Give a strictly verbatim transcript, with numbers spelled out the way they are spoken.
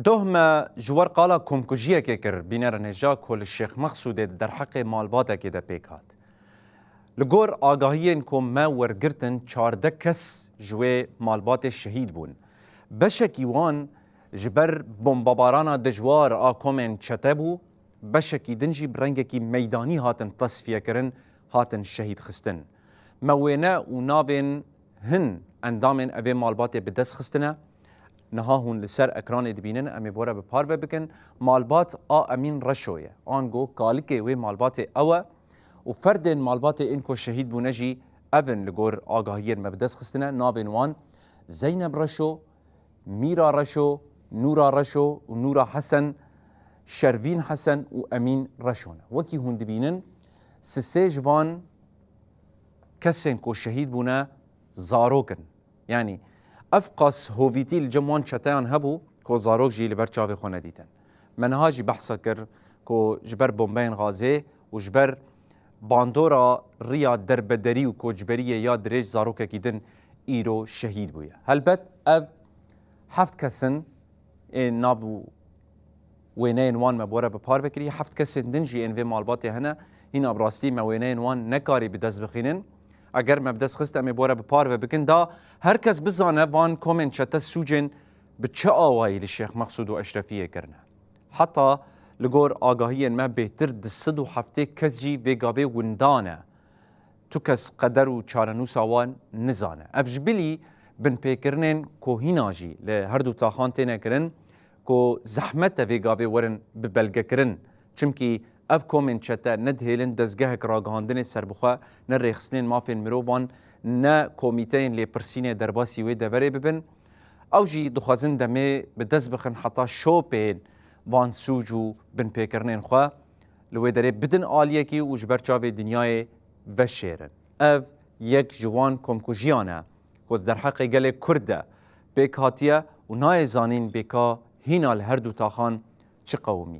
Doh me ji we qala komkujiyekê kir, bînerên hêja, ku li Şêx Mexsûdê di derheqê malbatekê de pêk hat. Li gor agahiyên ku me wergirtin, çardeh kes ji wê malbatê şehîd bûn. Beşekî wan ji ber bombebarana dijwar a komên çete bû, beşekî din jî bi rengekî meydanî hatin tesfiyekirin, hatin şehîd xistin. Me wêne û navên hin endamên evê malbatê bi dest xistine. Niha hûn li ser ekranê dibînin, em ê bi we re bi parve bikin. Malbat a Emîn Reşo ye. Ango kalikê wê malbatê ew e û ferdên malbatê ên ku şehîd bûne jî ev in li gor agahiyên me bi dest xistine. Navên wan Zeyneb Reşo, Mîra Reşo, Nûra Reşo û Nûra Hesen, Şervîn Hesen û Emîn Reşo ne. Wekî hûn dibînin, sisê ji van kesên ku şehîd bûne zarok in. Yanî ev qas hovîtî li cem wan çeteyan hebû ku zarok jî li ber çavê xwe nedîtin. Me niha jî behsa kir ku ji ber bombeyên gazê û ji ber bandora riya derbederî û koçberiyê ya dirêj zarokekî din îro şehîd bûye. Helbet ev heft kes in ên nav û wêneyên wan me bi we re bi parve kiriye. Heft kesên din jî ên vê malbatê hene. Hîna bi rastî me wêneyên wan nekarî bi dest bixînin. Eger me bi dest xist, em ê bi we re bi parve bikin. Da her kes bizane van komên çete sûcên bi çi awayî li Şêx Mexsûd û Eşrefiyê kirine. Heta li gor agahiyên me bêhtir du sed û heftê kes jî vê gavê winda ne. Tu kes qeder û çarenûsa wan nizane. Ev ji bilî binpêkirinên ku hîna jî li her du taxan têne kirin, ku zehmet e vê gavê werin bi belgekirin. Çimkî ev komên çete ne dihêlin dezgehek ragihandinê serbixwe, ne rêxistinên mafên mirovan, ne komîteyên lêpirsînê derbasî wê deverê bibin. Ew jî dixwazin demê bi dest bixin heta şopên van sûc û binpêkirinên xwe li wê derê bidin aliyekî û ji ber çavê dinyayê veşêrin. Ev yek ji wan komkujiyan e ku di derheqê gelê Kurd de pêk hatiye û nayê zanîn bêka hîna li her du taxan çi qewimiye.